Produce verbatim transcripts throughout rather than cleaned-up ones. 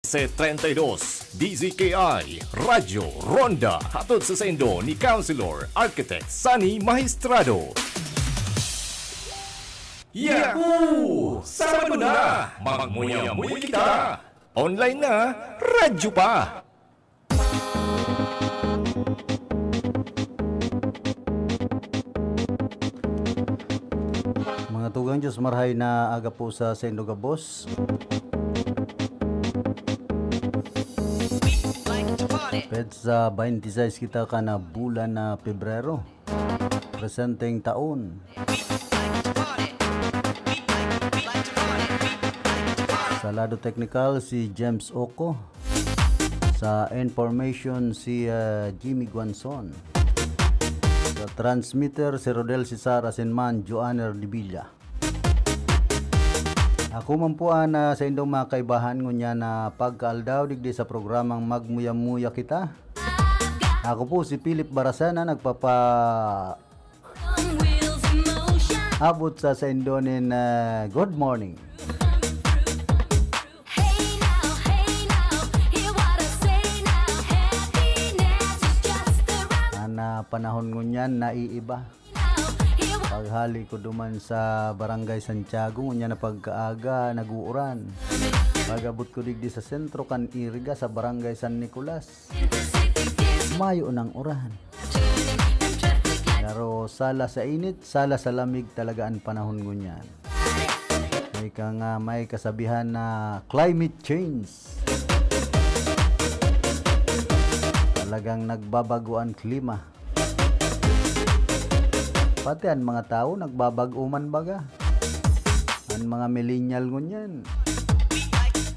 C treinta y dos, D Z K I, Radyo Ronda, hatod sa saindo ni Councilor Architect Sunny Maestrado. Yahoo! Sabado na! Magmuya-muya kita! Online na, radyo pa! Mga tugang Diyos, marahay na aga po sa saindo gabos. Petsa twenty-six kita kan bulan na Pebrero. Presenteng taon. Sa lado teknikal, si James Oco. Sa information, si, ah, Jimmy Guanzon. Sa transmitter, si Rodel Cesar asin man Joanner Dibilla. Ako man po an, ah, saindong mga kaibahan ngunyan na pagkaaldaw digdi sa programang Magmuya-muya Kita. Ako po si Philip Barasana, nagpapa-, abot sa saindo nin, ah, good morning. An, ah, panahon ngunyan naiiba. Paghali ko duman sa Barangay Santiago, ngunyan na pagkaaga, nag-uuran. Pag-abot ko digdi sa sentro kan Iriga, sa Barangay San Nicolas, mayo nang uran. Pero sala sa init, sala sa lamig talaga an panahon ngunyan. May ka nga, may kasabihan na climate change. Talagang nagbabago an klima. Pati an mga tawo nagbabag-o man baga. An mga millennial ngunyan,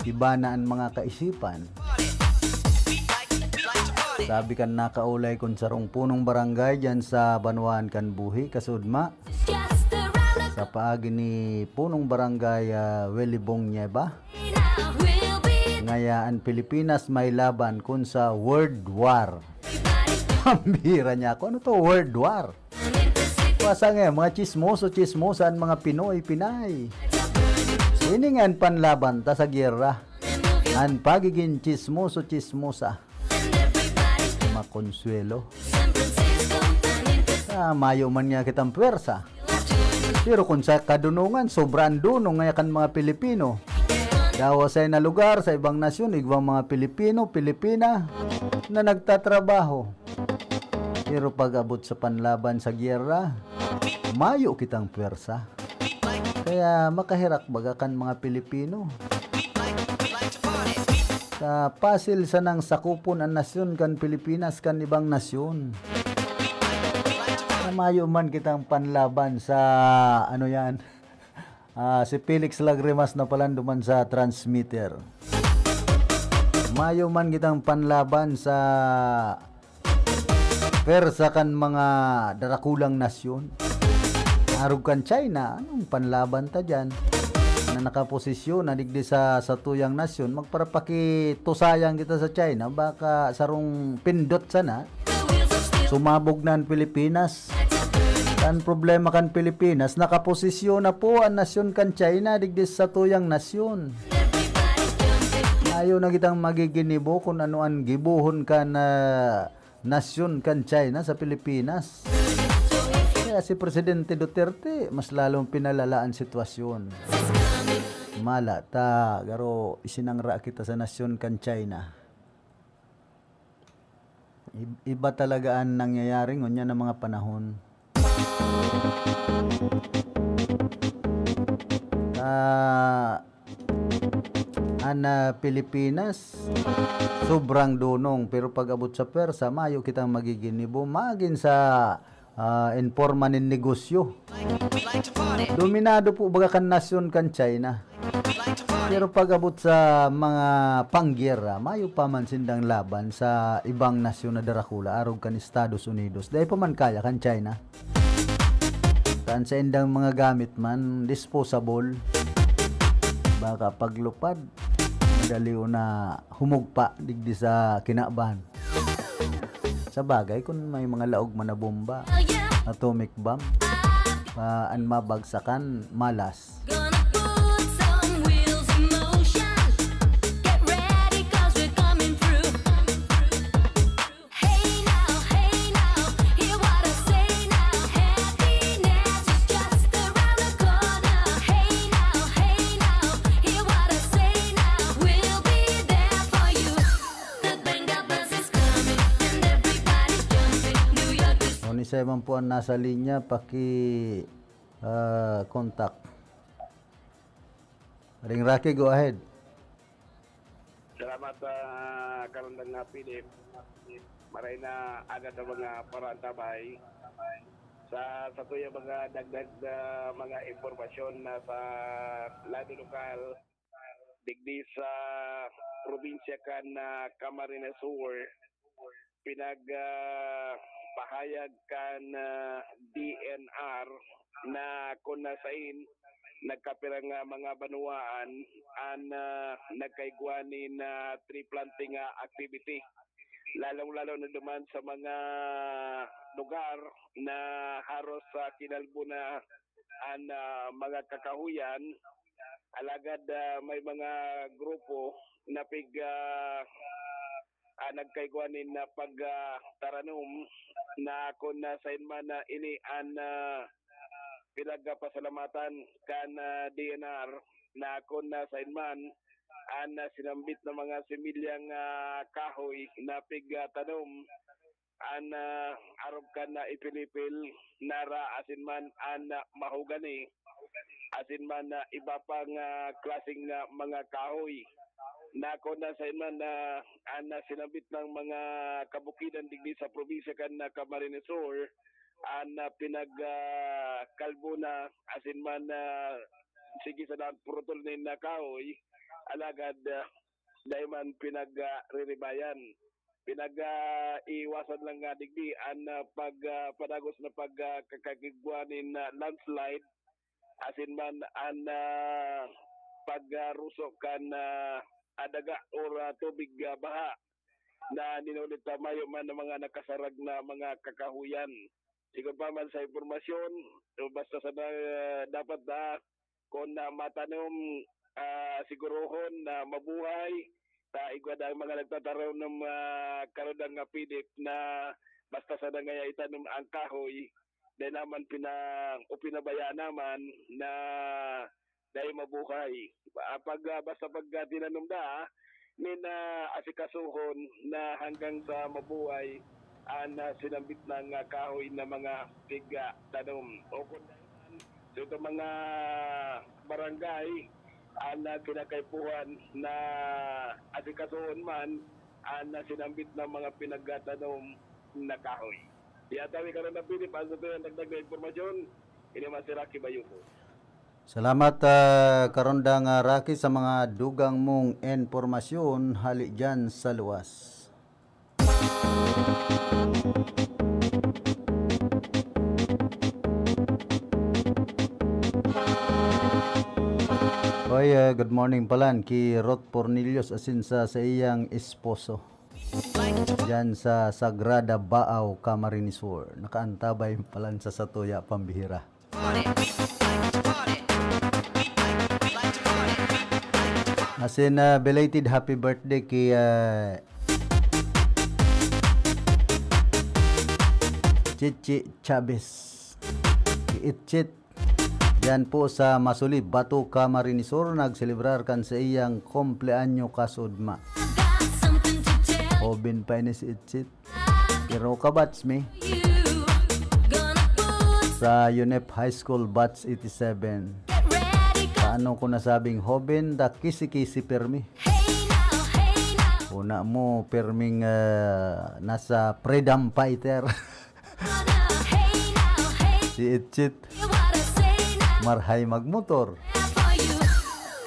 iba na an mga kaisipan. Sabi kan nakaulay kun sarong punong barangay diyan sa banwaan kan Buhi, kasudma, sa paagi ni punong barangay, ah, Welibong Nieva, ngaya an Pilipinas may laban kun sa world war. Pambira niya ako. Ano to, world war? Pasa nga, mga chismoso, chismosa an mga Pinoy, Pinay. Ini nga an panlaban ta sa giyera. An pagigin chismoso, chismosa. Makonsuelo. Ah, mayo man nga kitang pwersa. Pero kun sa kadunongan, sobra an dunong ngaya kan mga Pilipino. Dawa sa na lugar, sa ibang nasyon, igwang mga Pilipino, Pilipina na nagtatrabaho. Pero pag-abot sa panlaban sa giyera, mayo kitang pwersa. Kaya makaherak baga kan mga Pilipino. Sa pasil sanang sakupon an nasyon kan Pilipinas kan ibang nasyon. Na mayo man kitang panlaban sa, ano yan, ah, si Felix Lagrimas na palan duman sa transmitter. Mayo man kitang panlaban sa pwersa kan mga darakulang nasyon. Arog kan China, anong panlaban ta diyan? Na nakaposisyon na digdi sa satuyang nasyon, magparapakitusayang kita sa China, baka sarong pindot sana, sumabog na an Pilipinas. An problema kan Pilipinas, nakaposisyon na po an nasyon kan China digdi sa satuyang nasyon. Ayaw na kitang magiginibo kun ano an gibohon kan, ah, nasyon kan China sa Pilipinas. Kaya si Presidente Duterte, mas lalong pinalala an sitwasyon. Mala ta, garo, isinangra kita sa nasyon kan China. Ib-, iba talaga an nangyayari ngunyan na mga panahon. Ah, an, ah, Pilipinas, sobrang dunong, pero pag-abot sa pwersa, mayo kitang magiginibo. Magin sa, ah, informa nin negosyo. Dominado po baga kan nasyon kan China. Pero pag-abot sa mga panggera, mayo pa man sindang laban sa ibang nasyon na darakula, arog kan Estados Unidos. Dai pa man kaya kan China. Kan saindang mga gamit man, disposable. Baka paglupad, madali na humugpa digdi sa kinaban. Sa bagay, kung may mga laog man na bomba, atomic bomb, ah, an mabagsakan, malas. Gonna put some wheels in motion. Get ready Siya man po ang nasa linya, paki, ah, contact. Ring Rocky, go ahead. Salamat, ah, Karandang, ah, Philip. Maray na aga sa mga paraantabay. Sa, sa tuya mga dagdag na mga impormasyon na sa lado lokal, digdi sa probinsya kan, ah, Camarines Sur, pinag, ah, pahayag kan, ah, D N R na kun nasain nagkapirang, ah, mga banwaan an, ah, nagkaigwa nin, ah, tree planting, ah, activity. Lalong-lalo na duman sa mga lugar na haros sa kinalbo na an, ah, mga kakahuyan, alagad, ah, may mga grupo na pig, ah, ah, nagkaigwa nin, ah, pag, ah, taranom na kun nasain man na ini an, ah, pinagpasalamatan kan, ah, D N R na kun nasain man an, ah, sinambit na mga similyang, ah, kahoy na pig, ah, tanom an, ah, arog kan, ah, ipilipil, nara asin man an, ah, mahogany, asin man, ah, iba pang, ah, klaseng, ah, mga kahoy. Na kun nasain man na an, ah, sinambit na mga kabukidan digdi sa probinsya kan, ah, Camarines Sur, an, ah, pinag, ah, kalbo na asin man, ah, sige sa daang purutol nin, ah, kahoy, alagad, ah, dai man pinag, ah, riribayan. Pinag, ah, iiwasan lang nga digdi an, ah, pag, ah, padagos na pag, ah, kakakigwa nin, ah, landslide, asin man an, ah, pagruso kan, ah, ah, daga or, ah, tubig, ah, baha na ninulit na mayo man ang mga nakasarag na mga kakahuyan. Sigon pa man sa impormasyon, so basta sa na, dapat na kun, ah, matanom, ah, sigurohon na mabuhay, ta igwa daa ang mga nagtatanom, ah, Karandang, ah, Philip, na basta sana ngaya itanom ang kahoy, dai naman pina-, o pinabayaan naman na dai mabuhay. Ah, pag, ah, basta pag, ah, tinanom daa, nin, ah, asikasuhon na hanggang sa mabuhay an, ah, sinambit na, ah, kahoy na mga pig, ah, tanom. O kun sa itong mga barangay, an, ah, kinakaipuhan na asikasuhon man an, ah, sinambit na mga pinagtanom na kahoy. Yata, ikaw na, Philip, an sa tuyang dagdag na impormasyon, ini man si Rocky Bayuco. Salamat, ah, Karandang, ah, Rocky, sa mga dugang mong impormasyon hali diyan sa luwas. Oy, ah, good morning palan ki Ruth Pornelius asin sa, sa iyang esposo. Diyan sa Sagrada Baao, Camarines Sur. Nakaantabay palan sa satuya, pambihira. Asin, ah, belated happy birthday ki, ah, Chichi Chavez. Ki Itchit. Diyan po sa Masuli, Bato, Camarines Sur, nagselebrar kan sa iyang kumpleanyo kasudma. Hoben pa ini si Itchit. Pero kabats mi sa UNEP High School Batch eighty-seven. Paano ko nasabing hoben? Da kisi-kisi permi. Una mo, perming, ah, nasa freedom fighter. Si Itchit, marhay magmotor.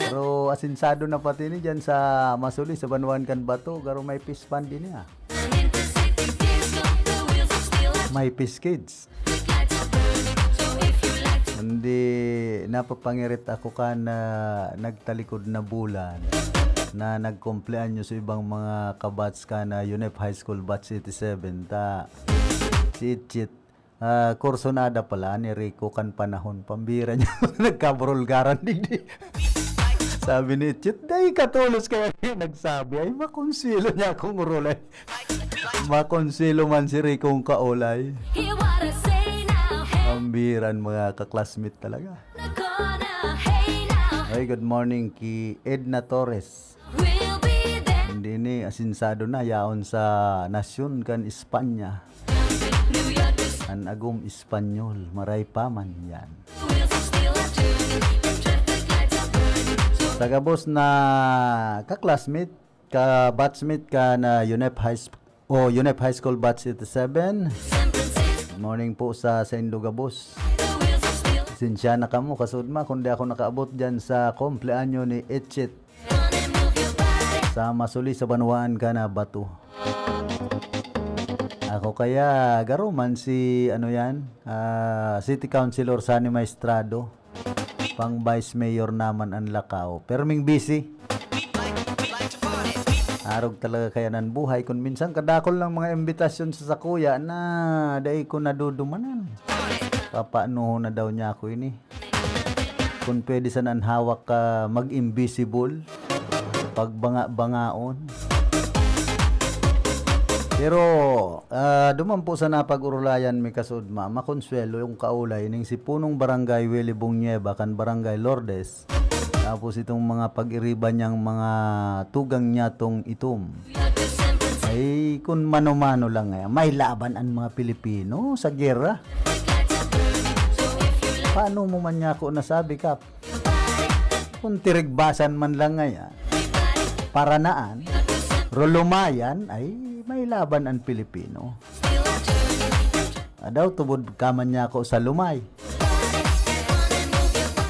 Pero asinsado na pati ni diyan sa Masuli, sa banwaan kan Bato, garo may fish pond din niya. May fish cage. Hindi, napapangirit ako kan nagtalikod na bulan na nagkumpleanyo sa ibang mga kabats kan UNEP High School Batch eighty-seven. Ta, si Itchit, ah, kursunada pala ni Rico kan panahon. Pambira niya, nagkaburulgaran digdi. Sabi ni Itchit, "Dai katolos kaya nagsabi." Ay, makonselo niya akong urulay. Makonselo man si Ricong kaulay. Ang biran mga kaklasmate talaga. Ay, good morning ki Edna Torres. Hindi ni asinsado na yaon sa nasyon kan Espanya. Agom Espanyol, maray pa man yan. Sa gabos na ka-classmate, ka-batchmate ka na UNEP High School, o UNEP High School Batch eighty-seven. Good morning po sa saindo gabos. Pasensya na kamo, kasudma, kung di ako nakaabot dyan sa kumpleanyo ni Echit sa Masuli sa Banwaan ka na Bato. Ako kaya, garo man si, ano yan, ah, City Councilor Sonny Maestrado. Pang Vice Mayor naman an lakaw. Perming busy. Arog talaga kaya nan buhay. Kung minsan kadakol ng mga imbitasyon sa sakuya na dai ko nadudumanan. Papaanohon na daw niya ako ini. Kung pwede sana an hawak ka mag-invisible, pagbanga-bangaon. Pero, ah, duman po sa napag-orolayan mi kasudma, makonsuwelo yung kaulay ning si punong barangay Willy Bong Nieva kan Barangay Lourdes. Tapos itong mga pag-iriba niyang mga tugang niyatong itom. Ay, kun mano-mano lang ngayon, may laban ang mga Pilipino sa gera. Paano mo man niya ako nasabi, Kap? Kung tirigbasan man lang ngayon, paranaan, rulumayan, ay may laban ang Pilipino. Adaw, tubod ka man niya ako sa lumay.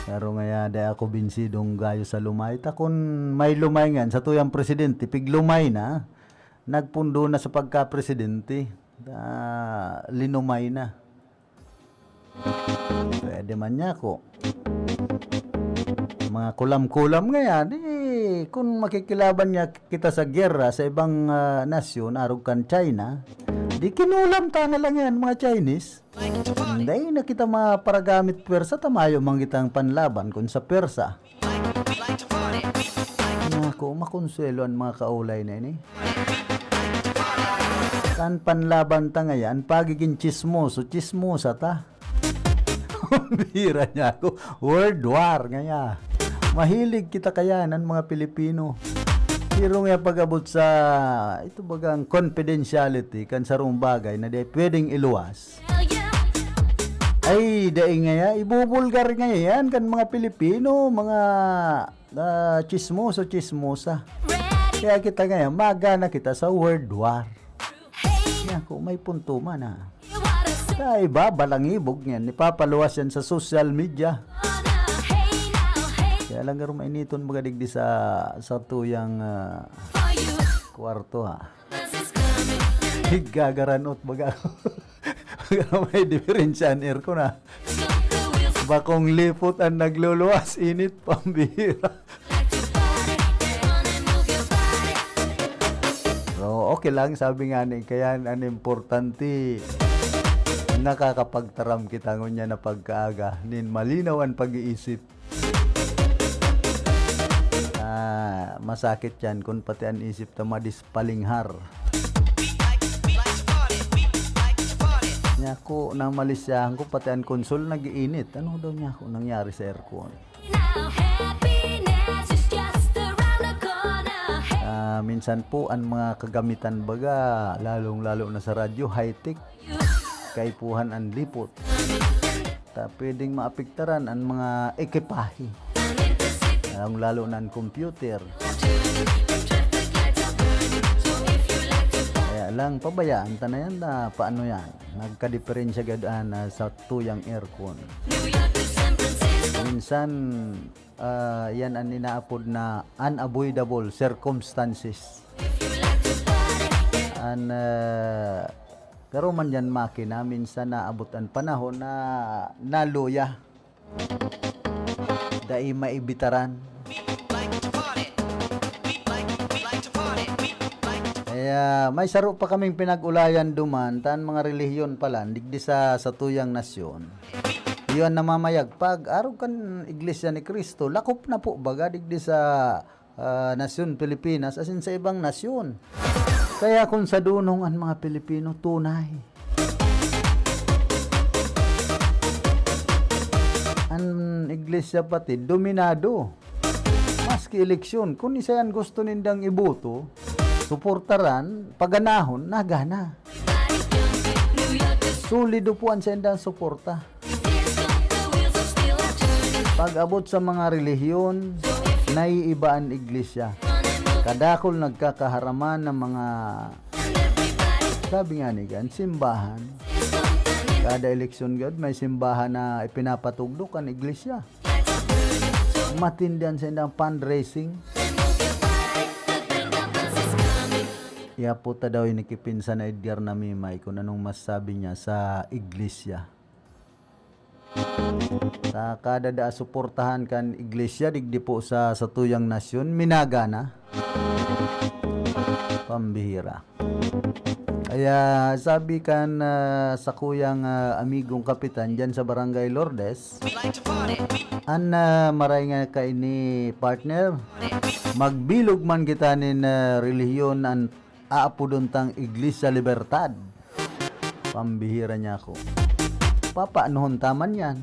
Pero ngaya, di ako binsidong gayo sa lumay. Ta kun may lumay ngan, sa tuyang presidente, piglumay na, nagpundo na sa pagka-presidente. Ah, linumay na. Pwede man niya ako. Mga kulam-kulam ngayan, eh, kung makikilaban niya kita sa gera sa ibang, ah, nasyon, arog kan China, di kinulam ta na lang yan, mga Chinese. Dai na kita maparagamit pwersa, ta mayo man kitang panlaban kun sa pwersa. Nako, makonsuwelo an mga kaulay na ini. Kan panlaban ta ngaya, an pagiging tsismoso, tsismosa ta. Bira niya ako. World war ngaya. Mahilig kita kaya ng mga Pilipino. Pero nga pag-abot sa, ito bagang confidentiality, kan sarong bagay na di pwedeng iluwas. Ay, dai ngaya, ibubulgar ngaya yan kan mga Pilipino, mga, ah, tsismoso, tsismosa. Kaya kita ngayon, magana kita sa world war. Yan, kung may punto man, ha. Sa iba, balangibog yan. Ipapaluwas yan sa social media. Kaya lang, garo mainiton baga digdi sa, sa tuyang, ah, kwarto, ha. Higgagaranot baga ako. May diferensya an aircon, ah. Bakong lipot ang nagluluwas, init, pambihira. So, okay lang, sabi nga ni, kaya an importante, nakakapagtaram kita ngunyan na pagkaaga, nin malinaw ang pag-iisip. Ah, masakit yan kung pati an isip ta madispalinghar. Niya ako, nang malisyahan ko, pati an konsol nag-iinit. Ano daw niya ako nangyari sa aircon? Ah, minsan po, ang mga kagamitan baga, lalong-lalo na sa radyo, high-tech. Kaipuhan an lipot. Ta pwedeng maapektaran an mga ekipahe. Lalong-lalo na an computer. Kaya lang, pabayaan ta na yan na paano yan. Nagkadiperensya gad an, ah, sa tuyang aircon. Minsan, ah, yan an inaapod na unavoidable circumstances. An, ah, pero man yan makina, minsan naabot an panahon na naluya. Dai maibitaran. Kaya may saro pa kaming pinag-ulayan duman, ta an mga relihiyon pala, digdi sa, sa tuyang nasyon. Iyo an namamayagpag, arog kan Iglesia ni Cristo, lakop na po baga digdi sa, ah, nasyon Pilipinas, asin sa ibang nasyon. Kaya kung sa dunong an mga Pilipino, tunay. An iglesia pati, dominado. Maski eleksyon, kun isa yan gusto nindang iboto, suportaran, paganahon, nagana. Solido po an saindang suporta. Pag-abot sa mga relihiyon, naiiba an iglesia. Kadakul nagkakaharaman ng mga, sabi nga ni Gan, simbahan. Kada eleksyon gud, may simbahan na ipinapatugdok an iglesia. Matindi an saindang fundraising. Iya po ta daw ini ki Pinsan Edgar Namimay kung anong masabi niya sa iglesia. Sa kada daa suportahan kan iglesia, digdi po sa satuyang nasyon, minagana. Pambihira. Kaya sabi kan, ah, sakuyang, ah, amigong kapitan diyan sa Barangay Lourdes, an, ah, maray nga kaini, partner, magbilog man kita nin, ah, relihiyon an aapodon tang Iglesia Libertad. Pambihira niya ako. Papaanohon ta man yan?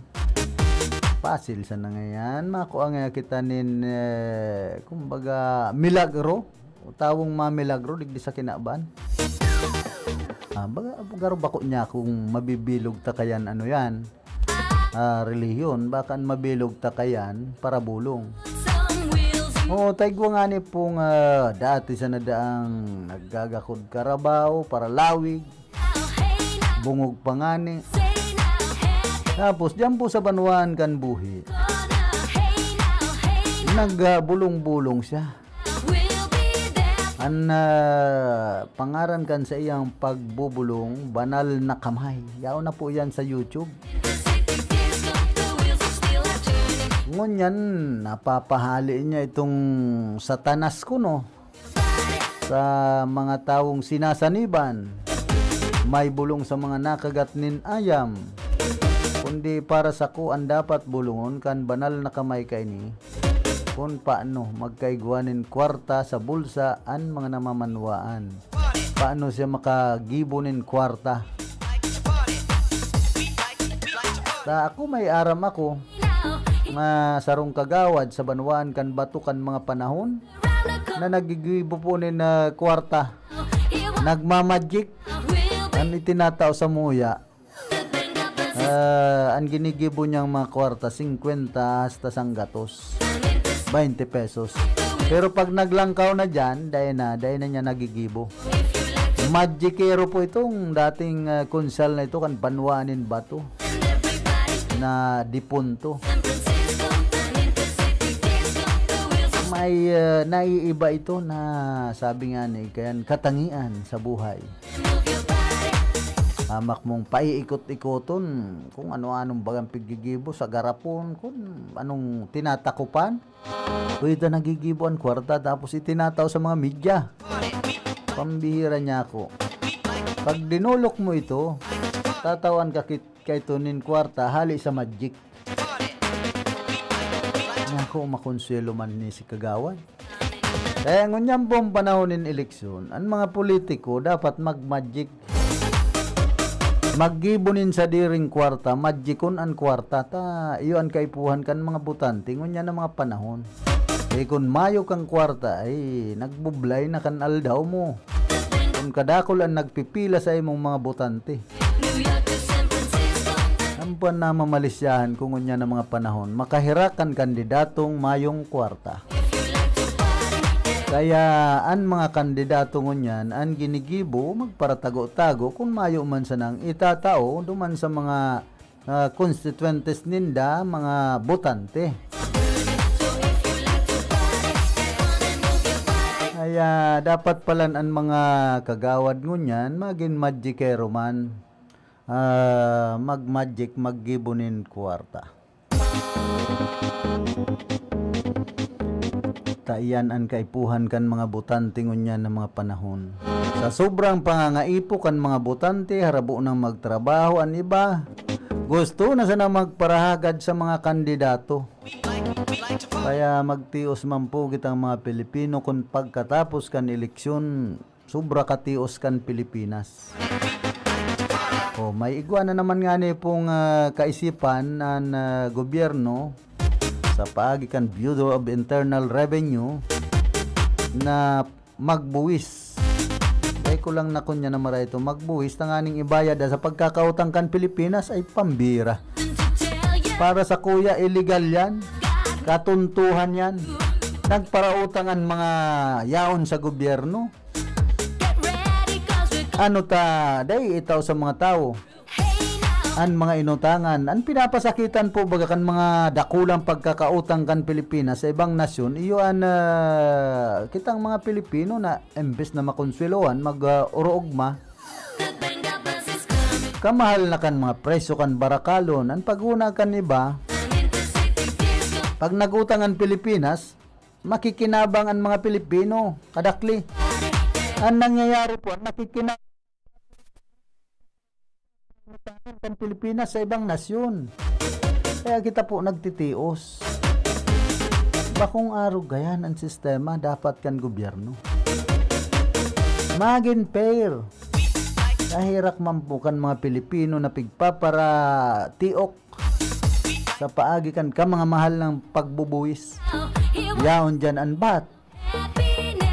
Pasil sana ngayan. Makua nga kita nin, eh, kumbaga, milagro. O tawong mamilagro, digdi sa kinaban. Ah, baga, garo bako niya kung mabibilog ta kayan, ano yan, ah, relihiyon, baka an mabilog ta kayan, parabolong. Oo, ta igwa ngani pong, ah, dati sana daang naggagakod karabaw, paralawig, bungog pa ngani. Tapos, diyan po sa banwaan kan buhi, nagbolong-bolong siya. An, ah, pangaran kan saiyang pagbobolong, Banal na Kamay. Yaon na po yan sa YouTube. Ngunyan, napapahali niya itong Satanas kuno sa mga tawong sinasaniban. May bolong sa mga nakagat nin ayam. Kundi para sako, an dapat bolongon kan Banal na Kamay kaini, kun paano magkaigwa nin kwarta sa bulsa an mga namamanwaan. Paano siya makagibo nin kwarta? Ta ako, may aram ako nga sarong kagawad sa banwaan kan bato kan mga panahon na nagigibo po nin, ah, kwarta. Nagmamagic. An itinatao sa muya, ah, an ginigibo niyang mga kwarta, singkwenta hasta sanggatos, baynte pesos. Pero pag naglangkaw na diyan, dai na, dai na niya nagigibo. Magikero po itong dating, ah, konsehal na ito kan banwaan nin bato na depunto. May, ah, naiiba ito na sabi nga ni Kayan, katangian sa buhay. Hamak mong paiikot-ikoton kung ano-anong bagang piggigibo sa garapon, kung anong tinatakupan. Kung ito nagigibo an kwarta tapos itinataw sa mga media. Pambihira niya ako. Pag dinolok mo ito, tatawan ka kit-, ka ito nin kwarta hali sa magic. Naku, makonsuelo man ni si Kagawad. Kaya ngunyan pong panahon nin eleksyon, an mga politiko dapat mag-magic. Maggibo nin sadiring kwarta, magicon an kwarta, ta iyo an kaipuhan kan mga botante ngunyan na mga panahon. Eh, kun mayo kang kwarta, ay, nagbublay na kan aldaw mo. Kun kadakul an nagpipila sa imong mga botante. Ampo an namamalisyahan ko ngunyan na mga panahon, makaherak kan kandidatong mayong kwarta. Kaya an mga kandidato ngunyan, an ginigibo, magparatago-tago kun mayo man sanang itatao duman sa mga, ah, konstituyentes ninda, mga botante. Kaya dapat palan an mga kagawad ngunyan magin magikero man. Ah, mag-magic, maggibo nin kwarta. Ta iyan an kaipuhan kan mga botante ngunyan na mga panahon. Sa sobrang pangangaipo kan mga botante, harabo nang magtrabaho an iba, gusto na sana magparahagad sa mga kandidato. Kaya magtios man po kitang mga Pilipino kun pagkatapos kan eleksyon, sobra katios kan Pilipinas. O, may igwa na naman ngani pong, ah, kaisipan an, ah, gobyerno sa paagi kan Bureau of Internal Revenue na magbuwis. Ay ko lang na kunya na maray ito magbuhis tanganing ibayad sa pagkakautang kan Pilipinas ay pambira. Para sa kuya, illegal yan. Katuntuhan yan. Nagparautang an mga yaon sa gobyerno. Ano ta, day itaw sa mga tawo? An mga inutangan, an pinapasakitan po baga kan mga dakulang pagkakautang kan Pilipinas sa ibang nasyon, iyo an, ah, kitang mga Pilipino na imbes na makonswelohan, mag, ah, uruugma. Kamahal na kan mga presyo kan barakalon, an paghuna kan iba. Pag nag-utang an Pilipinas, makikinabang an mga Pilipino, kadakli. An nangyayari po, an nakikinabang kan Pilipinas sa ibang nasyon. Kaya kita po nagtitios. Bakong arog gayan an sistema dapat kan gobyerno. Magin fair. Nahirak man po kan mga Pilipino na pigpaparatiok sa paagi kan kamangamahal na pagbubuwis. Yaon diyan an bat.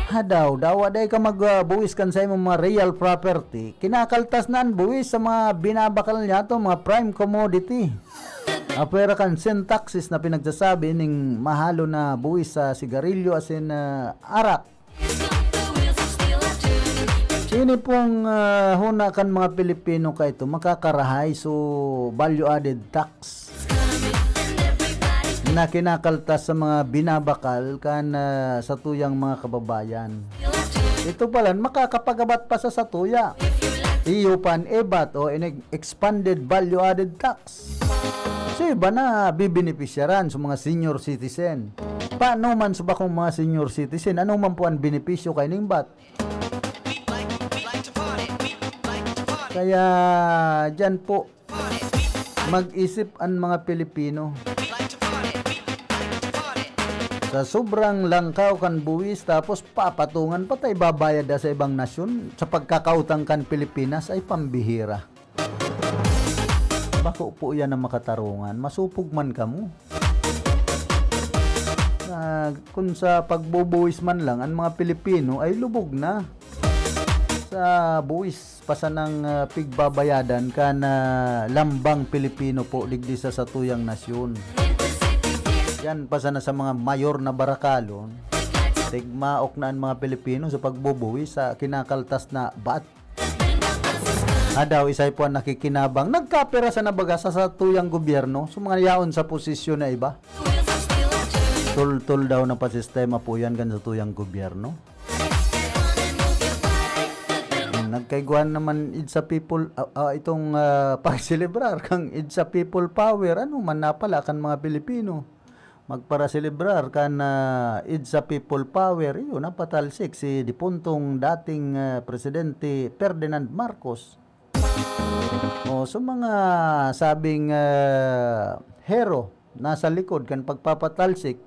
Hadaw, dawa day ka magbuwis kan sa imong mga real property, kinakaltas na an buwis sa mga binabakal niyato, mga prime commodity. Apwera kan sin taxes na pinagsasabi ning mahalo na buwis sa sigarilyo asin, ah, arak. Ini pong, ah, huna kan mga Pilipino kaito makakarahay, so value added tax na kinakaltas sa mga binabakal kan, ah, satuyang mga kababayan. Ito pala, makakapagabat pa sa satuya. Iyo pan ebat o inig-, expanded value added tax. So, iba na bibenepisyaran sa mga senior citizen. Paano man sa bakong mga senior citizen? Ano man po ang benepisyo kaining bat? Kaya dyan po, mag-isip ang mga Pilipino. Sa sobrang langkaw kan buwis, tapos papatungan pa ta ibabayad da sa ibang nasyon, sa pagkakautang kan Pilipinas, ay pambihira. Bako po yan ang makatarungan. Masupog man kamo. Ah, kung sa pagbubuwis man lang, ang mga Pilipino ay lubog na sa buwis pa sanang, ah, pigbabayadan kan, ah, lambang Pilipino po digdi sa satuyang nasyon. Yan pa sana sa mga mayor na barakalon, tigmaok na ang mga Pilipino sa pagbubuwis sa kinakaltas na bat. Adaw, isay po ang nakikinabang. Nagkapira sana baga sa satuyang gobyerno, sa mga yaon sa posisyon na iba. Tultol daw na pa sistema po yan kan satuyang gobyerno. Nagkaigwa naman id sa people, ah, ah, itong, ah, pagselebrar kang id sa people power, ano man napala kan mga Pilipino. Magparaselebrar kan, ah, id sa people power, iyo, napatalsik si dipuntong dating, ah, Presidente Ferdinand Marcos. O, so mga sabing, ah, hero nasa likod kan pagpapatalsik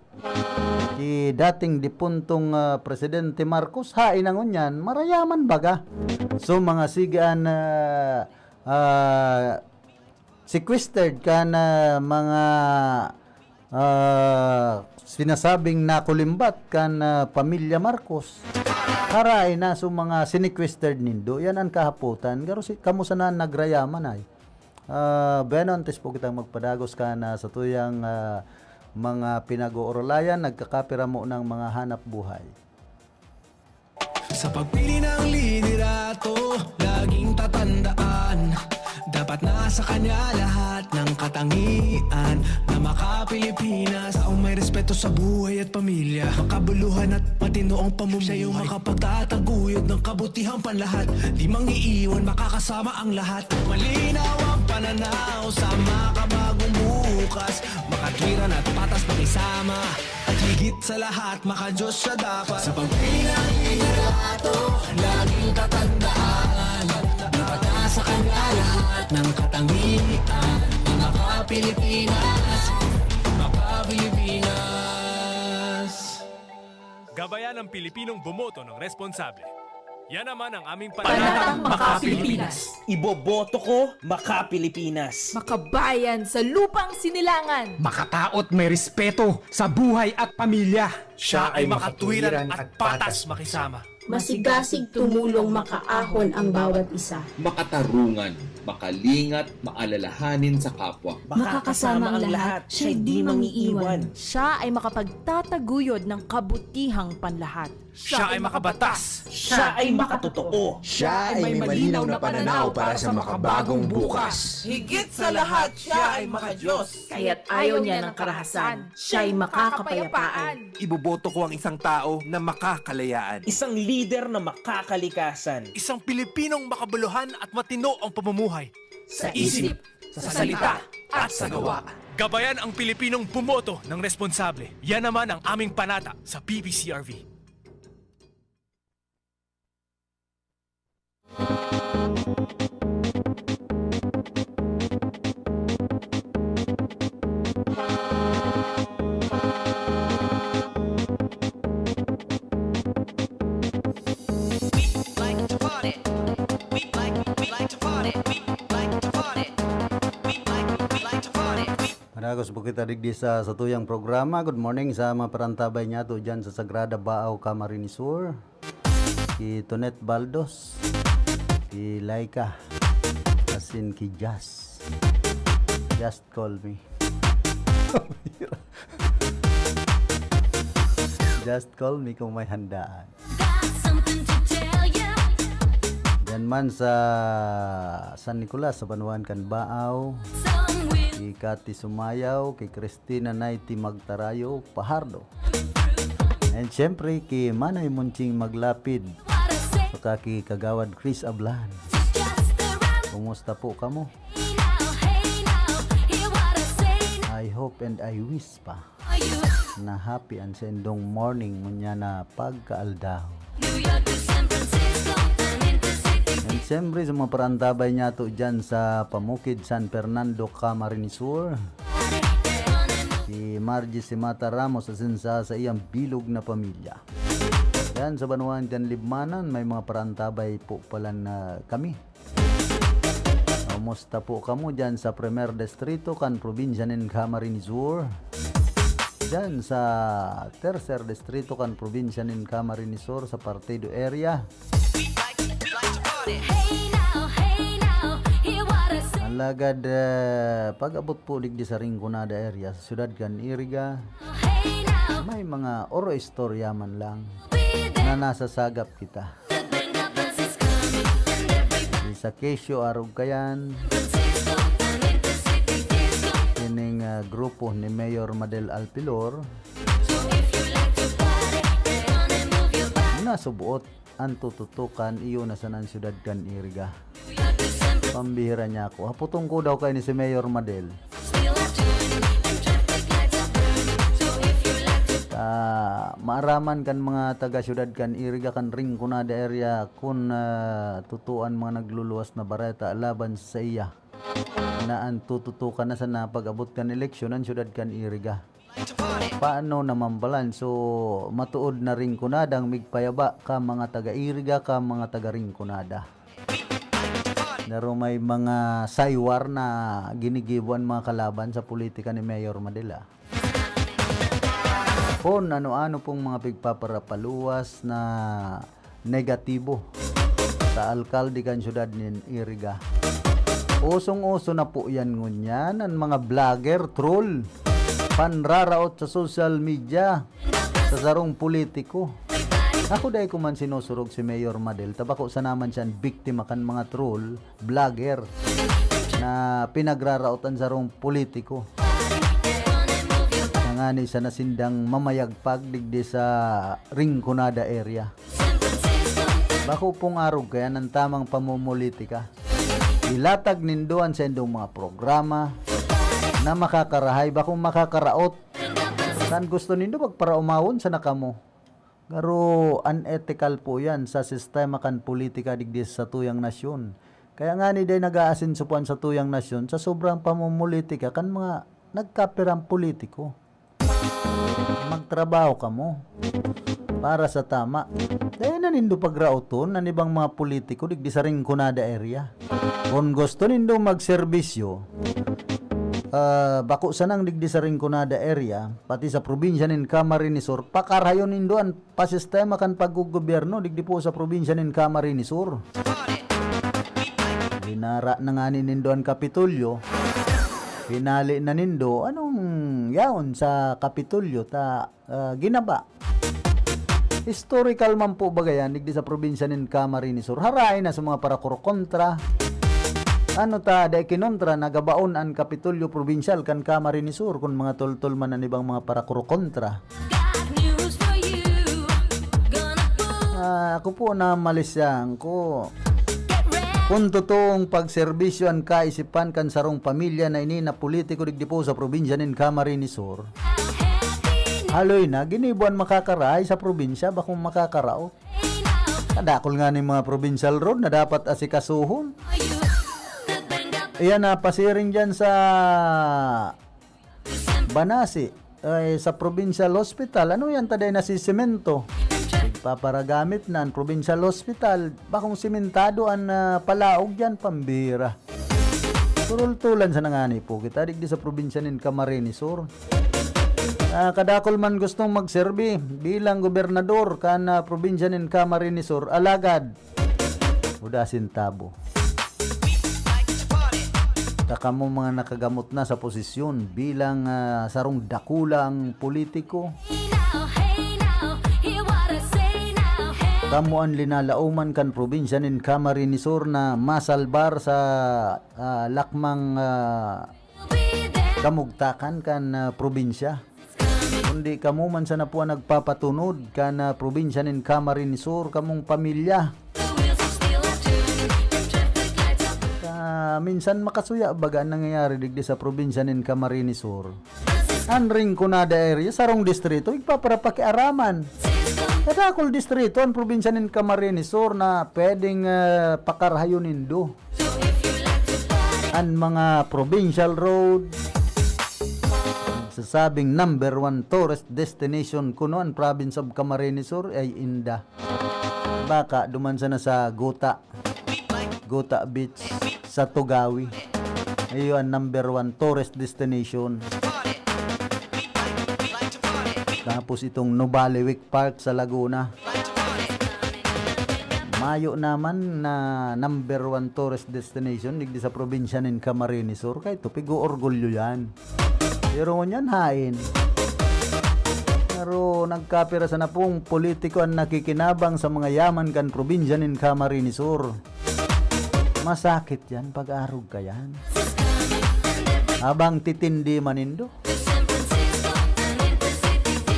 ki dating dipuntong, ah, Presidente Marcos, hain na ngunyan, marayaman baga. So, mga sigaan, ah, ah, sequestered kan, ah, mga, ah, sinasabing nakulimbat kan, ah, pamilya Marcos. Haray na so mga sinequestered nindo. Yan ang kahapotan. Garo si, kamo sana an nagrayaman ay. Ah, bueno, antes po kitang magpadagos kan, ah, satuyang, ah, mga pinag-ooralayan, nagkakapira mo ng mga hanap buhay. Sa pagpili ng liderato, laging tatandaan, dapat nasa kanya lahat ng katangian na maka-Pilipinas. Taong may respeto sa buhay at pamilya, makabuluhan at matino ang pamumuhay. Siya yung makapagtataguyod ng kabutihang panlahat, di mang-iiwan, makakasama ang lahat. Malinaw ang pananaw sa makabagong bukas, makatwiran at patas pakisama. At higit sa lahat, maka-Diyos siya dapat. Sa pagpili ng liderato, laging tatandaan, dapat nasa kanya lahat ng katangian na maka-Pilipinas, maka-Pilipinas. Gabayan ang Pilipinong bumoto ng responsable. Yan naman ang aming panatang Panatang Maka-Pilipinas. Iboboto ko, Maka-Pilipinas. Makabayan sa lupang sinilangan. Makataot may respeto sa buhay at pamilya. Siya ay makatwiran at patas makisama. Masigasig tumulong makaahon ang bawat isa. Makatarungan, makalingat, maalalahanin sa kapwa. Makakasama ang lahat, siya'y di mangiiwan. Siya ay makapagtataguyod ng kabutihang panlahat. Siya ay makabatas. Siya ay makatotoo. Siya ay may malinaw na pananaw para sa makabagong bukas. Higit sa lahat, siya ay makadiyos. Kaya't ayaw niya ng karahasan. Siya'y makakapayapaan. Iboboto ko ang isang tao na makakalayaan. Isang lider na makakalikasan. Isang Pilipinong makabuluhan at matino ang pamumuhay. Sa isip, sa salita, at sa gawa. Gabayan ang Pilipinong bumoto ng responsable. Yan naman ang aming panata sa P P C R V. We'd like to party. We'd like, we'd like to party. We'd like to party. We'd like, we'd like to party. We'd Managos po kita digdi sa satuyang programa. Good morning sa mga parantabay niyato dyan sa Sagrada Baaw, Camarines Sur. Ki Tonet Baldos, ki Laika, asin ki Jazz. Just call me. Just call me kung may handaan. Got something to tell you. Diyan man sa San Nicolas, sa banwaan kan Baaw, Somewhere. Ki Cathy Sumayaw, ki Christina Naiti Magtarayo Pahardo. And syempre, ki Manay Munching Maglapid, What I say. Saka ki Kagawad Chris Ablan. Just around. Kumusta po kamo? Hey now, hey now, hear what I say now. I hope and I wish pa na happy an saindong morning ngunyan na pagkaaldaw. And siyempre, sa mga parantabay niyato dyan sa Pamukid, San Fernando, Camarines Sur, si Margie Simata Ramos asin sa, sa iyang bilog na pamilya. Yan, sa banwaan kan Libmanan, may mga parantabay po pala na kami. Kumusta po kamo dyan sa Primer Distrito kan probinsya nin Camarines Sur? Dyan sa Tercer Distrito kan probinsya nin Camarines Sur sa Partido area. Hey now, hey now, hear what I say. Alagad, eh, pag-abot po digdi sa Rinconada area, sa siyudad kan Iriga, Hey now, may mga oro-istorya man lang be there. Na nasasagap kita. Sa Quezon, arog kayan. Ining, ah, grupo ni Mayor Madel Alpilor. Nasubuot an tututukan iyo na sana an siyudad kan Iriga. Pambihira niya ako. Haputong ko daw kayo ni si Mayor Madel. Ah, maaraman kan mga taga-syudad kan Iriga kan Rinconada area kun, ah, totoo an mga nagluluwas na bareta laban sa iya na an tututukan na sana pag-abot kan eleksyon an syudad kan Iriga. Paano naman balan? So, matuod na Rinconada an migpayaba ka mga taga-Iriga, ka mga taga-Rinconada. Pero may mga saywar na ginigibo an mga kalaban sa politika ni Mayor Madel, ah. Kun ano-ano pong mga pigpaparapaluwas na negatibo sa alkalde kan syudad nin Iriga. Usong-uso na po yan ngunyan, an mga vlogger, troll, panraraot sa social media sa sarong politiko. Ako, dai ko man sinusurog si Mayor Madel, ta bako sana man siya an biktima kan mga troll, vlogger na pinagraraot an sarong politiko. Nangani sana sindang mamayagpag digdi sa Rinconada area. Bako pong arog kaya an tamang pamumulitika. Ilatag nindo an saindong mga programa na makakarahay, bakong makakaraot. Kan gusto nindo, magparaumawon sana kamo. Pero unethical po yan sa sistema kan politika digdi sa satuyang nasyon. Kaya ngani dai nag-aasenso po an satuyang nasyon sa sobrang pamumulitika kan mga nagkapirang politiko. Magtrabaho kamo para sa tama. Dai na nindo pagraoton an ibang mga politiko digdi sa Rinconada area. Kun gusto nindo magserbisyo, ah, bako sanang digdi sa Rinconada area, pati sa probinsya nin Camarines Sur, pakarayon nindo an pasistema kan paggogobyerno digdi po sa probinsya nin Camarines Sur. Ginara na ngani nindo an Kapitolyo, hinali na nindo, anong yaon sa Kapitolyo ta, ah, ginaba? Historical man po baga yan, digdi sa probinsya nin Camarines Sur. Haray na sa mga parakurkontra. Ano ta, dai kinontra na gabaon an Kapitolyo Probinsyal kan Camarines Sur, kun mga toltol man an ibang mga parakurkontra. Ah, ako po, namalisyahan ko. Kun totoong pagserbisyo an kaisipan kan sarong pamilya na ini na politiko digdi po sa probinsya nin Camarines Sur, haloy na, ginibo an makakaraay sa probinsya, bakong makakaraot. Kadakol nga ning mga provincial road na dapat asikasuhon. Iyan na, pasiring dyan sa Banasi, ay, sa provincial hospital. Ano yan, taday na si semento? Ipaparagamit na an provincial hospital. Bakong simentado an, ah, palaog dyan, pambira. Turultulan sa nangani po kita, digdi sa probinsya nin Camarines Sur. Ah, kadakol man gustong magserbi bilang gobernador kan, ah, probinsya nin Camarines Sur, alagad, uda sintabo. Ta kamo mga nakagamot na sa posisyon bilang, ah, sarong dakulang politiko. Kamo an linalaoman kan probinsya nin Camarines Sur na masalbar sa, ah, lakmang, ah, kamugtakan kan, ah, probinsya. Kundi kamo man sana po an nagpapatunod kan, ah, probinsya nin Camarines Sur, kamong pamilya. Ka, minsan makasuya baga an nangyayari digdi sa probinsya nin Camarines Sur. An Rinconada area, sarong distrito, igpaparapakiaraman. Kadakol distrito an probinsya nin Camarines Sur na pwedeng, ah, pakarahayon nindo. An mga provincial road, sasabing number one tourist destination kuno an province of Camarines Sur ay inda. Baka duman sana sa Guta, Guta Beach, sa Tugawi. Iyo an number one tourist destination. Tapos itong Nubaliwik Park sa Laguna. Mayo naman na number one tourist destination digdi sa probinsya nin Camarines Sur. Kay ito, pig-oorgulyo yan. Pero ngunyan, hain. Pero nagkapira sana pong politiko an nakikinabang sa mga yaman kan probinsya nin Camarines Sur. Masakit yan, pag-arog ka yan. Habang titindi man nindo.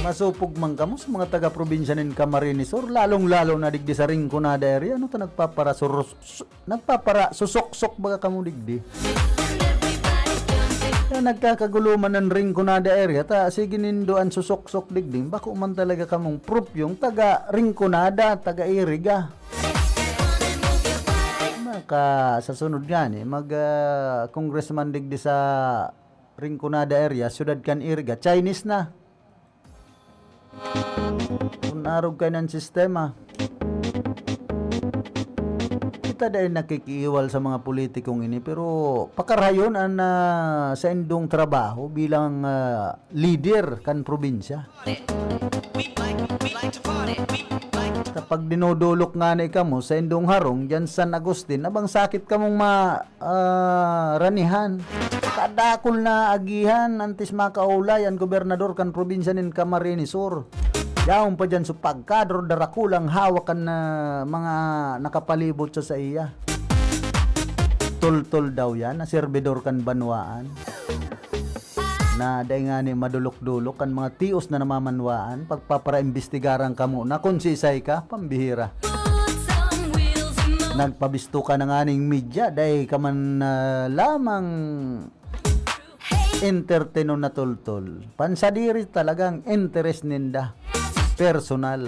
Masupog man kamo sa mga taga-probinsya nin Camarines Sur, lalong-lalo na digdi sa Rinconada area, ano ta nagpaparasurus-, su-, nagpaparasusok-sok baga kamo digdi? Na nagkakagulo man an Rinconada area, ta sige nindo an susok-sok digdi, bako man talaga kamong propyong taga-Rinconada, taga-Iriga. Maka, sa sunod nga ni, mag, ah, congressman digdi sa Rinconada area, syudad kan Iriga, Chinese na. Kun arog kaiyan an sistema. Kita dai nakikiiwal sa mga politikong ini, pero pakarayon an, ah, saindong trabaho bilang, ah, lider kan probinsya. Kapag dinodolok ngani kamo saindong harong diyan San Agustin, abang sakit kamong ma-, ah, ranihan. Kadakol na agihan antes makaulay an gobernador kan probinsya nin Camarines Sur. Yaon pa diyan so pagkador darakulang hawak kan, ah, mga nakapalibot sa saiya. Tultol daw yan na serbidor kan banwaan. Na dai ngani madolok-dolok kan mga tios na namamanwaan, pagpapara-imbestigaran kamo na kun siisay ka, pambihira. Nagpabisto ka na nganing media, dai ka man, ah, lamang entertainon na tultol. Pansadiri talagang interes ninda. Personal.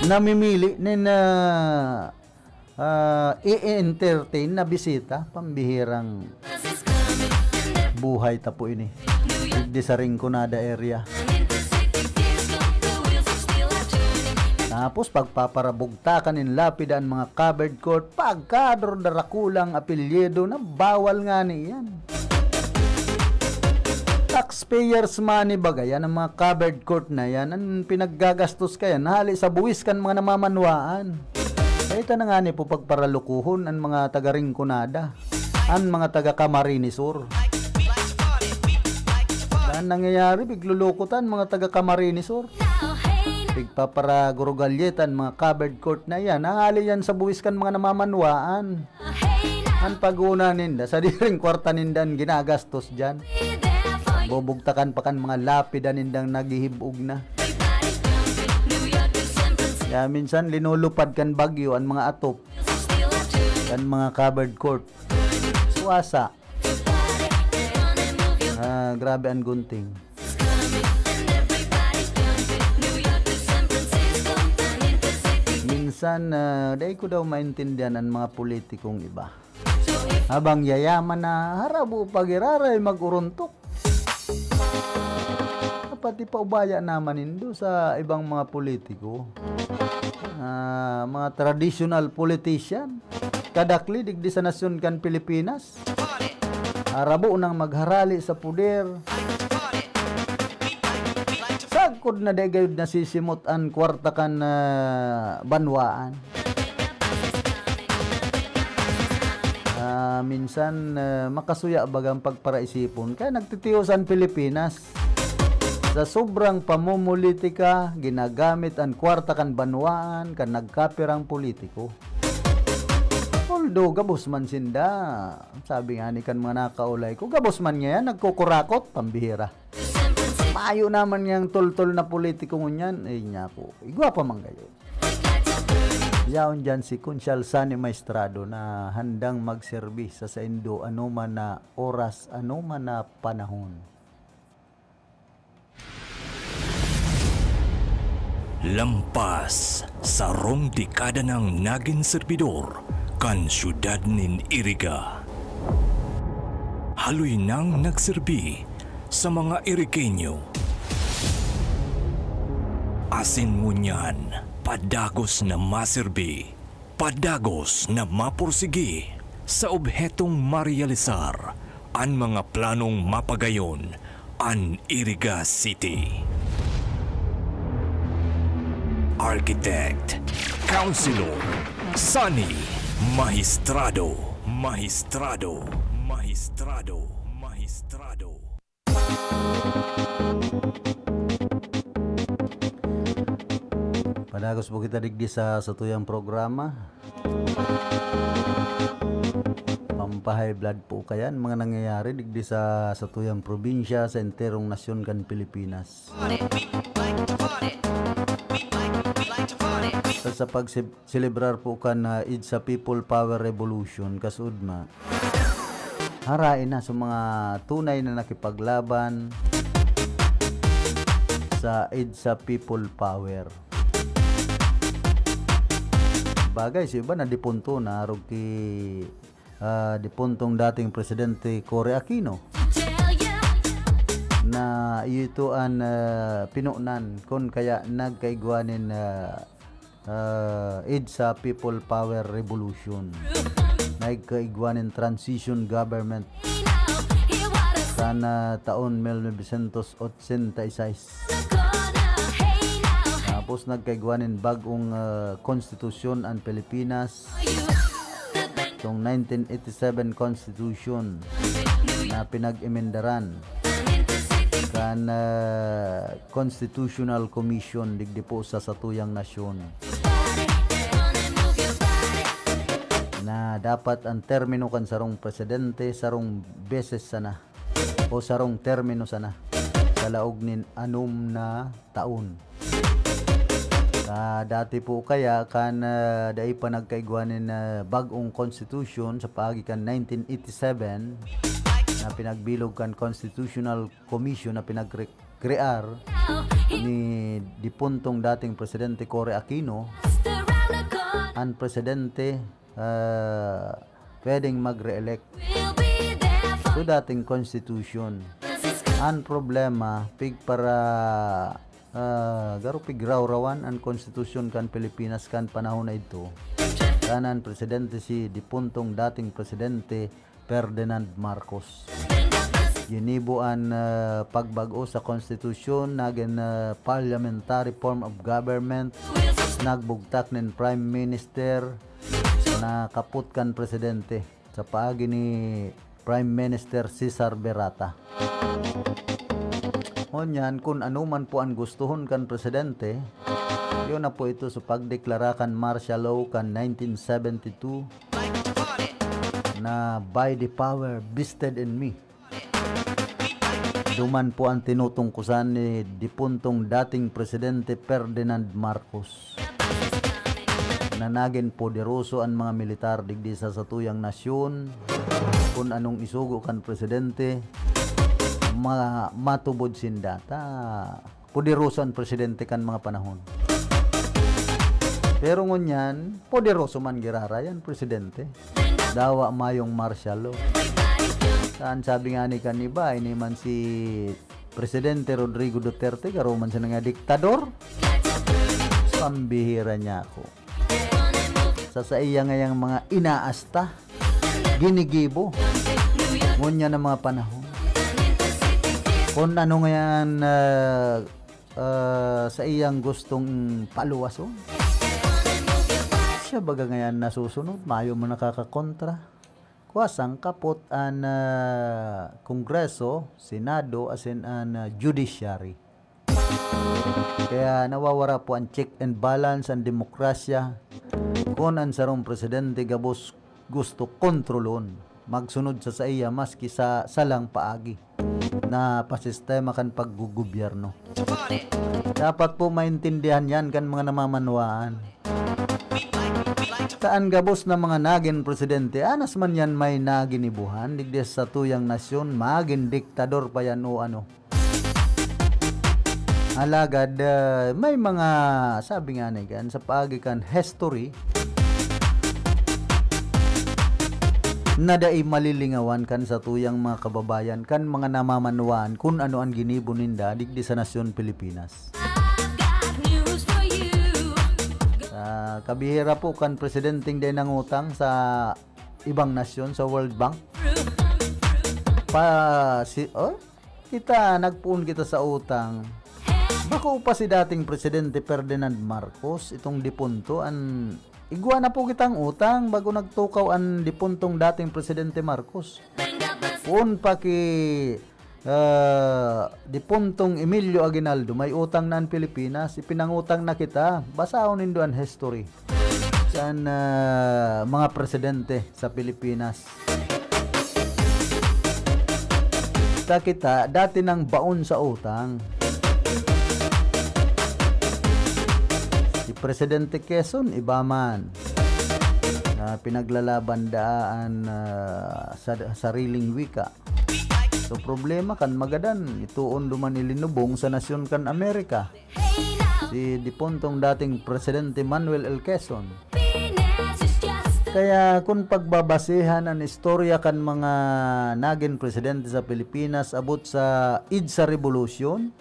Namimili nin, ah, ah, i-entertain na bisita, pambihirang buhay ta po ini. Digdi sa Rinconada area. Tapos pagpaparabugtakan nin lapida an mga covered court, pagkador darakulang apelyido na bawal ngani yan. Taxpayers' money baga yan, ang mga covered court na yan, an pinaggagastos kaya nahali sa buwis kan mga namamanwaan. Kaya ito na nga ni po pagparalukuhon an mga taga Rinconada, an mga taga Camarines Sur. An nangyayari, bigluloko ta an mga taga Camarines Sur. Pigpaparagurugalye ta an mga covered court na yan. Nahali yan sa buwis kan mga namamanwaan. An paguna ninda, sadiring kwarta ninda an ginagastos diyan. Bubugtakan pa kan mga lapida nindang naghihib-og na. Kaya minsan linulupad kan bagyo an mga atop kan mga covered court. Suwasa. Ah, grabe an gunting. Minsan, ah, dai ko daw maintindihan an mga politikong iba. Habang yayaman na, harabo pa giraray mag-urontok. Dapat ipaubaya naman nindo sa ibang mga politiko. Ah, mga traditional politician. Kadakli digdi sa nasyon kan Pilipinas. Harabo nang magharali sa poder. Sagkod na dai gayod nasisimot an kwarta kan, ah, banwaan. Ah, minsan, ah, makasuya bagang pagparaisipon. Kaya nagtitios an Pilipinas. Sa sobrang pamumulitika, ginagamit an kwarta kan banwaan kan nagkapirang politiko. Although gabos man sinda, sabi nga ni kan mga nakaulay ko, gabos man ngayan, nagkukurakot, pambihira. Mayo naman niyang toltol na politiko ngunyan, eh, niya ako. Igwa pa man kayo. Yaon dyan si Kunsyal Sani Maestrado na handang magserbi sa saindo anoman na oras, anoman na panahon. Lampas sarong dekada nang nagin serbidor kan siyudad nin Iriga. Haloy nang nagserbi sa mga Irigenyo. Asin ngunyan, padagos na maserbi, padagos na mapursigi sa obhetong marealisar an mga planong mapagayon an Iriga City. Architect, Councilor, Sani, Mahistrado, Mahistrado, Mahistrado, Mahistrado. Padagos po kita digdi sa satuyang programa. Pampa-high blood po kayan, mga nangyayari digdi sa satuyang probinsya, sa enterong nasyon kan Pilipinas. Sa, sa pag-, selebrar po kan, ah, EDSA People Power Revolution, kasudma, harain na sa mga tunay na nakipaglaban sa EDSA People Power. Bagay, sa iba na dipunto na, arog ki, ah, dipuntong dating Presidente Cory Aquino, na iyo ito an, ah, pinunan kun kaya nagkaigwa nin, ah, ah, EDSA People Power Revolution. Nagkaigwa nin transition government kan, ah, taon mil novecientos ochenta y seis. Tapos nagkaigwa nin bag-ong, ah, konstitusyon an Pilipinas. Itong nineteen eighty-seven Constitution na pinag-emendaran kan, ah, Constitutional Commission digdi po sa satuyang nasyon, na dapat ang termino kan sarong presidente, sarong beses sana o sarong termino sana sa laog nin anom na taon. Ah, dati po kaya kan, ah, dai pa nagkaigwa nin, ah, bag-ong konstitusyon sa paagi kan nineteen eighty-seven na pinagbilog kan Constitutional Commission na pinagkrear ni dipuntong dating Presidente Cory Aquino, an presidente, ah, pwedeng mag-re-elect. So, dating constitution. An problema, pigpara-, ah, garo pigrawrawan an konstitusyon kan Pilipinas kan panahon na idto. Kan an presidente si dipuntong dating presidente Ferdinand Marcos. Ginibo an, ah, pagbag-o sa konstitusyon, nagin, ah, parliamentary form of government, nagbugtak nin prime minister, nakapot kan presidente sa paagi ni Prime Minister Cesar Berata. Ngunyan, kun ano man po an gustohon kan presidente, yun na po ito sa pagdeklara kan martial law kan nineteen seventy-two na by the power vested in me. Duman po ang tinutungkusan ni dipuntong dating Presidente Ferdinand Marcos, na nagin poderoso an mga militar digdi sa satuyang nasyon. Kun anong isugo kan presidente, ma-, matubod sinda. Ta, poderoso an presidente kan mga panahon. Pero ngunyan, poderoso man giraray an presidente. Dawa mayong martial law. Saan sabi nga ni kan iba, ini man si Presidente Rodrigo Duterte, garo man siya nga diktador. Pambihira niya ako. Sa saiya ngayang mga inaasta, ginigibo. Ngunyan ang mga panahon. Kung ano ngayon, ah, ah, sa iyang gustong paluwason. Siya baga ngayon nasusunod, mayo man nakakakontra. Kuwasang kapot an, ah, Kongreso, Senado, asin an, ah, Judiciary. Kaya nawawara po an check and balance, an demokrasya. Kun an sarong presidente gabos gusto kontrolon, magsunod sa saiya maski sa salang paagi na pasistema kan paggugobyerno. Dapat po maintindihan yan kan mga namamanwaan. Saan gabos na mga nagin presidente, anas man yan may naginibuhan, digdi sa tuyang nasyon, magin diktador pa yan o ano. Alagad, ah, may mga, sabi nga ni kan, sa paagi kan history, na dai malilingawan kan satuyang mga kababayan, kan mga namamanwaan, kun ano an ginibo ninda digdi sa nasyon Pilipinas. Ah, kabihira po kan presidenteng dai nangutang sa ibang nasyon, sa World Bank. Pa, si, oh, kita, nagpoon kita sa utang. Bako pa si dating Presidente Ferdinand Marcos, itong dipunto, an, igwa na po kitang utang bago nagtukaw an dipuntong dating Presidente Marcos. Poon pa ki, ah, dipuntong Emilio Aguinaldo, may utang na an Pilipinas, ipinangutang na kita. Basahon nindo an history kan, ah, mga presidente sa Pilipinas. Kita, kita, dati nang baon sa utang. Si Presidente Quezon, iba man. Na pinaglalaban daan, ah, sa sariling wika. So, problema kan magadan, itoon duman ilinubong sa nasyon kan Amerika. Si dipuntong dating Presidente Manuel L. Quezon. Kaya kun pagbabasehan an istorya kan mga nagin presidente sa Pilipinas abot sa EDSA Revolution,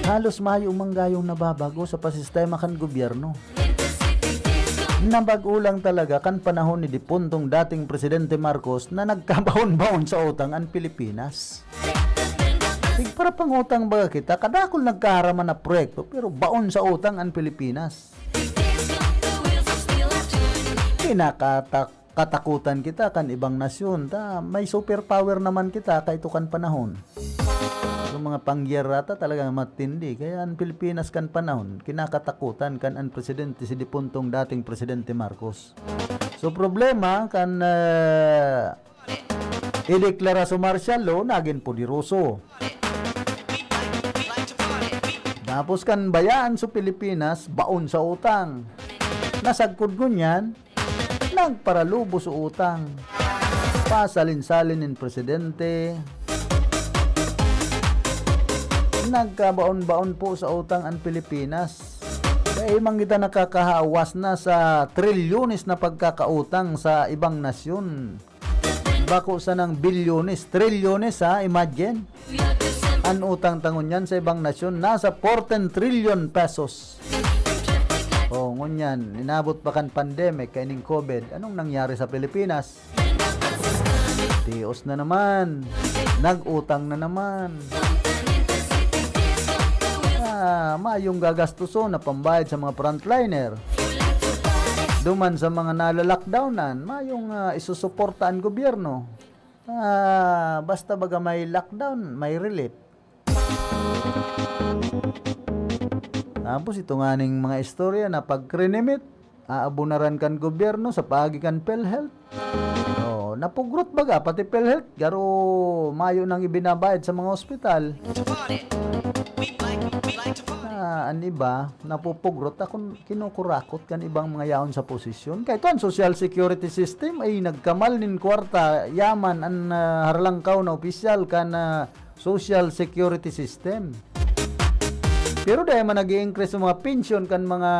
halos mayo man gayong nababago sa pasistema kan gobyerno. Nabag-o lang talaga kan panahon ni dipuntong dating Presidente Marcos na nagkabaon-baon sa utang an Pilipinas. Tigparapangutang baga kita, kadakul nagkaharaman na proyekto, pero baon sa utang an Pilipinas. Kinakata-, katakutan kita kan ibang nasyon, ta may superpower naman kita kaito kan panahon. Yung mga pangyerra ta talagang matindi, kaya an Pilipinas kan panahon, kinakatakutan kan an presidente, si dipuntong dating Presidente Marcos. So, problema kan, ah, ideklara sa martial law, nagin poderoso. Tapos kan bayaan sa Pilipinas, baon sa utang. Nasagkod ngunyan, nagparalubo sa utang. Pasalin-salin nin presidente. Nagkabaon-baon po sa utang an Pilipinas. Dai man kita nakakahawas na sa trilyones na pagkakautang sa ibang nasyon. Bako sanang bilyones, trilyones ha, imagine. An utang ta ngunyan sa ibang nasyon, nasa fourteen trillion pesos. O, ngunyan, inabot pa kan pandemic, kaining COVID, anong nangyari sa Pilipinas? Tios na naman. Nag-utang na naman. Ah, mayong gagastuson na pambayad sa mga frontliner. Duman sa mga nalalockdownan, mayong, ah, isusuporta an gobyerno. Ah, basta baga may lockdown, may relief. Tapos ito nga ning mga istorya na pagkrinimit, aabunaran kan gobyerno sa paagi kan PhilHealth. Oh, napugrot baga, pati PhilHealth, garo mayo nang ibinabayad sa mga ospital. Ah, an iba, napupugrot, akon kinukurakot kan ibang mga yaon sa posisyon. Kay ito, an social security system ay nagkamal nin kwarta, yaman an, ah, harlangkaw na opisyal kan, ah, social security system. Pero dai man nag-i-increase sa mga pensyon kan mga,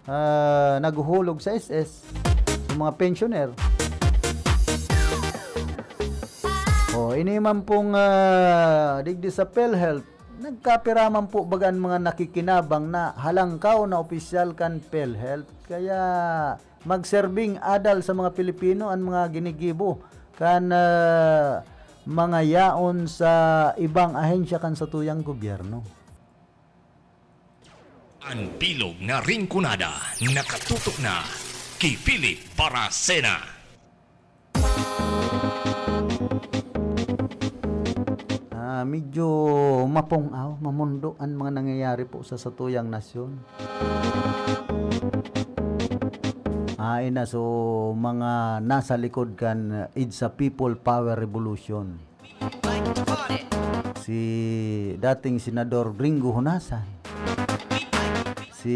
ah, naghuhulog sa S S, sa mga pensioner. Oh, ini man pong, ah, digdi sa PhilHealth, nagkapira man po baga an mga nakikinabang na halangkaw na opisyal kan PhilHealth. Kaya magserbing adal sa mga Pilipino an mga ginigibo kan, ah, mga yaon sa ibang ahensya kan satuyang gobyerno. An bilog na ringkonada nakatutok na ki Philip Baracena. Ah, medyo mapung-aw, mamundo an mga nangyayari po sa satuyang nasyon. Ay na, so, mga nasa likod kan It's a People Power Revolution. Si dating Senador Gringo Honasan. Si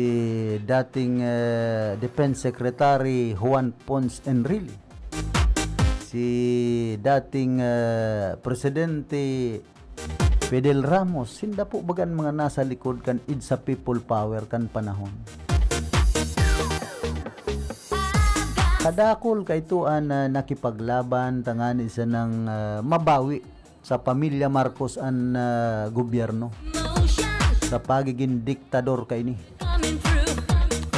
dating, eh, Defense Secretary Juan Ponce Enrile. Si dating, eh, Presidente Fidel Ramos, sinda po baga an mga nasa likod kan It's a People Power kan panahon. Kadakul kaito an, ah, nakipaglaban tangani sanang, ah, mabawi sa pamilya Marcos an, ah, gobyerno sa pagiging diktador kaini.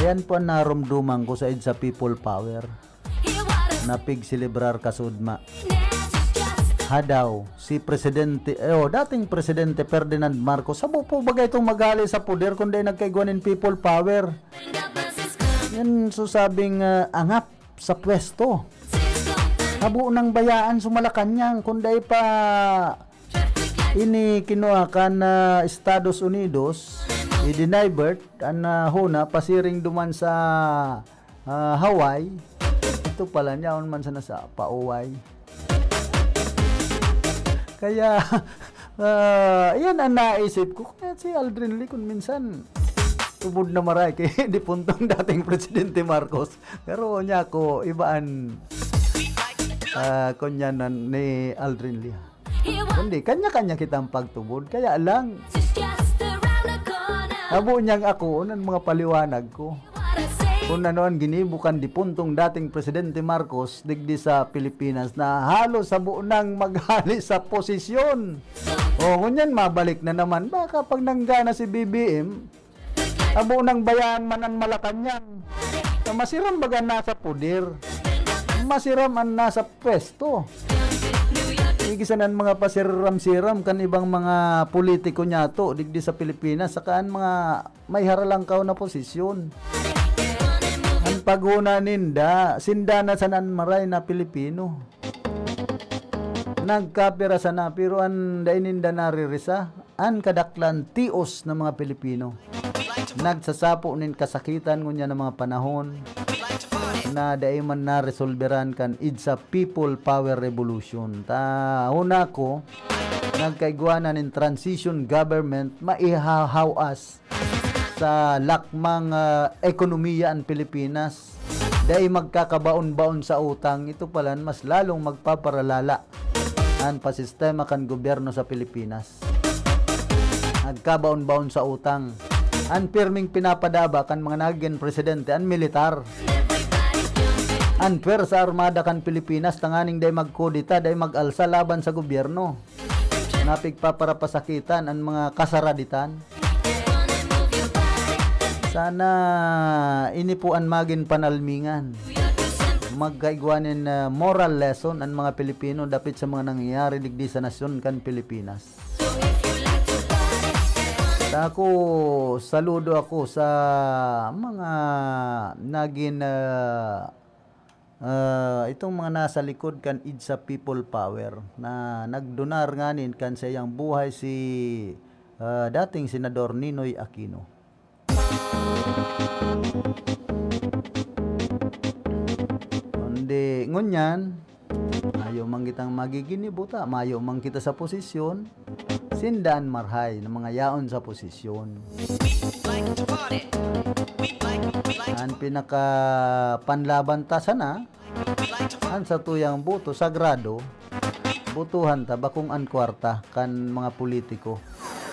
Ayan po an naromdoman ko sa It's a People Power na pigselebrar kasudma. Hadaw, si Presidente, eh, oh, dating Presidente Ferdinand Marcos, sabo po baga itong maghale sa poder kundi nagkaigwa nin People Power. Yan, so sabing, ah, angap sa pwesto. Habo nang bayaan sa Malacañang, kundi pa ini kinua kan, ah, Estados Unidos, i-divert an, ah, huna pasiring duman sa, ah, Hawaii. Ito pala, nyaon man sana sa pauway. Kaya, ah, iyan ang naisip ko. Kaya si Aldrin Lee, kung minsan, tubod na maray kay dipuntong dating Presidente Marcos. Pero niya ako, ibaan, ah, kunyan na ni Aldrin Lee. Kundi, kanya-kanya kitang pagtubod. Kaya lang, habo niyang ako, ang mga paliwanag ko. Kung ano ang ginibo kan dipuntong dating Presidente Marcos, digdi sa Pilipinas, na halos habo nang maghale sa posisyon. O, ngunyan, mabalik na naman. Baka pag nanggana si B B M, habo nang bayaan man an Malacañang. Na masiram baga nasa poder. Masiram an nasa pwesto. Igisan an mga pasiram-siram kan ibang mga politiko niyato, digdi sa Pilipinas, saka an mga may haralangkaw na posisyon. An paghuna ninda, sinda na sana an maray na Pilipino. Nagkapira sana, pero an dai ninda naririsa, an kadaklan tios na mga Pilipino. Nagsasapo nin kasakitan ngunyan na mga panahon na dai man naresolberan kan It's a People Power Revolution. Ta, huna ko, nagkaigwa na nin transition government, maihahawas sa lakmang, ah, ekonomiya an Pilipinas. Dai magkakabaon-baon sa utang, ito palan mas lalong magpaparalala an pasistema kan gobyerno sa Pilipinas. Nagkabaon-baon sa utang. An pirming pinapadaba kan mga nagin presidente, an militar. An Pwersa Armada kan Pilipinas, tanganing dai magkudeta, dai mag-alsa laban sa gobyerno. Napigpaparapasakitan an mga kasaraditan. Sana ini po an magin panalmingan. magkaigwa nin, ah, moral lesson an mga Pilipino dapit sa mga nangyayari digdi sa nasyon kan Pilipinas. Sa ako, saludo ako sa mga nagin, ah, ah, itong mga nasa likod kan EDSA People Power na nagdonar nganin kan saiyang buhay si, ah, dating Senador Ninoy Aquino. Kundi ngunyan, mayo man kitang magiginibo ta, mayo man kita sa posisyon, sinda an marhay na mga yaon sa posisyon. An pinakapanlaban ta sana, an satuyang boto sagrado, botohan ta bakong an kwarta kan mga politiko.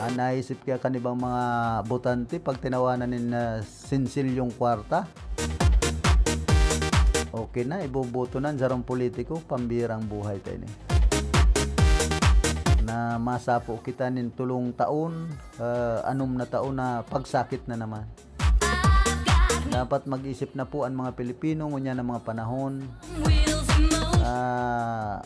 An naisip kaya kan ibang mga botante pag tinawanan nin, ah, sensilyong kwarta? Okay na, iboboto na an sarong politiko, pambirang buhay ta ini. Na masapo kita nin tolong taon, ah, anom na taon na pagsakit na naman. Dapat mag-isip na po an mga Pilipino ngunyan na mga panahon. Ah,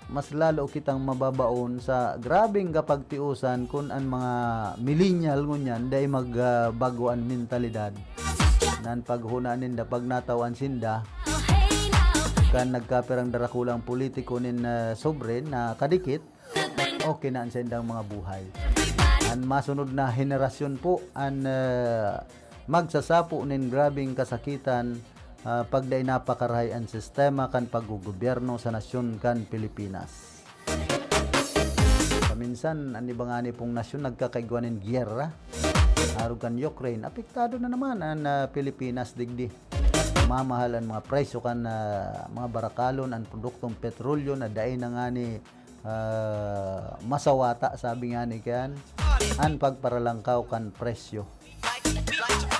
mas lalo kitang mababaon sa grabeng kapagtiusan kun an mga millennial ngunyan dai mag, ah, bago an mentalidad. Nan paghuna ninda pag natawan sinda kan nagkapirang darakulang politiko nin, ah, sovereign na kadikit, okay na an saindang mga buhay. An masunod na henerasyon po an, ah, magsasapo nin grabeng kasakitan, ah, pag dai napakarahay an sistema kan paggogobyerno sa nasyon kan Pilipinas. Paminsan, an iba ngani pong nasyon nagkakaigwa nin giyera. Arog kan Ukraine, apektado na naman an, ah, Pilipinas digdi. Mamahal an mga presyo kan, ah, mga barakalon, an produktong petrolyo na dai na ngani, ah, masawata, sabi ngani kan, an pagparalangkaw kan presyo.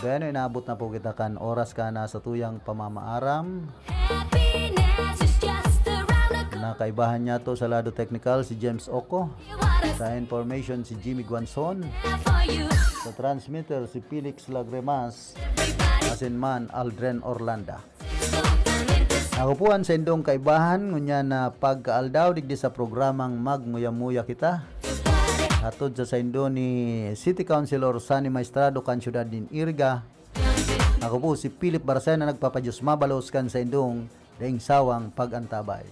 Gaya na, inabot na po kita kan oras kan satuyang pamamaaram. Happiness is just around the corner. Nakaibahan niya to sa lado teknikal si James Oco. Sa information si Jimmy Guanzon. For you. Sa transmitter si Felix Lagremas. Everybody. Asin man Aldren Orlanda. Ako po an saindong kaibahan, ngunyan na pagkaaldaw digdi sa programang Magmuya-muya Kita. Hatod sa saindo ni City Councilor Sonny Maestrado kan siyudad nin Iriga. Ako po si Philip Barcena, nagpapadiyos mabalos kan saindong daing sawang pag-antabay.